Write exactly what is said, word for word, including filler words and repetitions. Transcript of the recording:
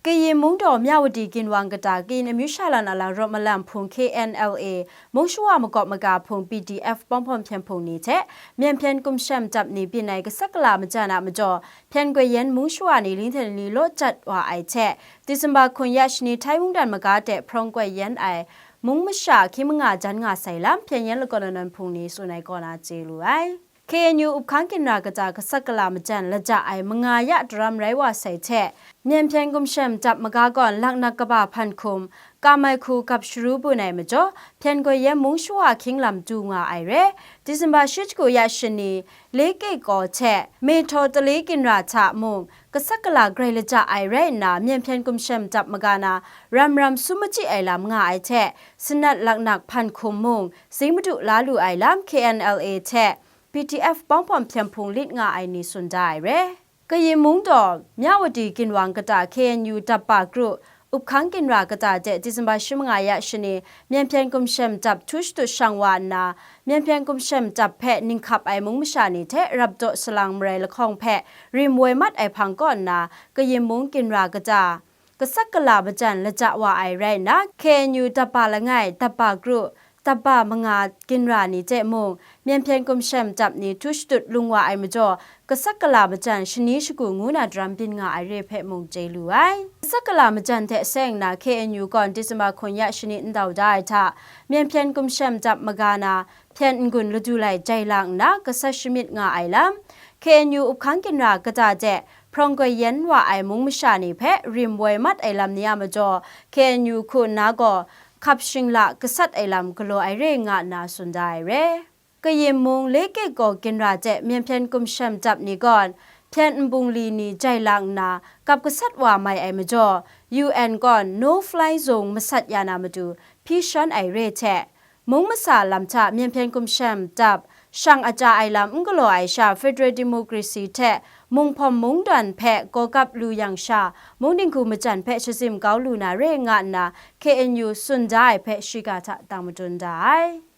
Kayin Mungdaw Myawadi Ginwang kata Kayin Amyu Sha Lan Ala Rawt Malam Hpung K N L A, Mung Shawa Makawp Maga Hpung P D F Pawng Hpawm Hpyen Hpung ni hte Myen Hpyen Gumshem Dap ni byin ai Kasak Kala Majan a majaw, Hpyen Goi Yan Mung Shawa ni Lingden ni law jat wa ai hte, Disemba hkun ya shani Htai Mungdan maga de hprawng goi yan ai mung masha hkying manga jan nga sai lam, Hpyen Yan Lakawn Lanawn Hpung ni tsun ai kaw na chye lu ai. K N U Up Hkang Ginra kata Kasak Kala Majan laja ai manga ya daram rai wa sai hte, Myen Hpyen Gumshem Dap maga gawn laknak kaba hpan hkum, kam ai hku gap sharu bun ai majaw, Hpyen Goi Yan Mung Shawa hkying lam du nga ai re. Disemba shi hku ya shani, Leke Kaw hte Mehtaw Tale Ginra hta mung, Kasak Kala grai laja ai rai nna, Myen Hpyen Gumshem Dap maga na ram ram sum machyi ai lam nga ai hte, sanat laknak hpan hkum mung, zing madu la lu ai lam K N L A hte P D F Pawng Hpawm Hpyen Hpung lit nga ai ni tsun da ai re. Kayin Mungdaw Myawadi Ginwang kata K N U Dap ba kru, Up Hkang Ginra kata de Disemba shi manga ya shani, Myen Hpyen Gumshem Dap htu shadut shang wa nna, Myen Hpyen Gumshem Dap hpe ninghkap ai mung masha ni hte rap daw salang marai lahkawng hpe rim woi mat ai hpang kaw nna, Kayin Mung Ginra kata Kasak Kala Majan laja wa ai rai nna, K N U Dap ba langai, Dap ba kru, Dap ba manga Ginra ni hte mung, Myen Hpyen Gumshem Dap ni htu shadut lung wa ai majaw, Kasak Kala Majan shani shagu ngu na daram byin nga ai re hpe mung chye lu ai. Kasak Kala Majan hte seng nna K N U gawn Disemba hkun ya shani ndau da ai hta, Myen Hpyen Gumshem Dap maga na hpyen n-gun ladu lai jai lang nna gasat shamyit nga ai lam, K N U Up Hkang Ginra kata de hprawng goi yan wa ai mung masha ni hpe rim woi mat ai lam ni a majaw, K N U hku nna gaw hkap shingla gasat ai lam galaw ai re nga nna tsun da ai re. Kayin Mung Leke Kaw Ginra de Myen Hpyen Gumshem Dap ni gawn hpyen nbungli ni jai lang nna gap gasat wa mai ai majaw, U N gawn No Fly Zone masat ya na matu hpyi shan ai re hte, mung masa lam hta Myen Hpyen Gumshem Dap shang a ja ai lam n galaw ai sha, Federal Democracy hte munghpawm mungdan hpe gawgap lu yang sha, mung dinghku majan hpe shazim kau lu na re nga nna K N U tsun da ai hpe shiga hta dang madun da ai.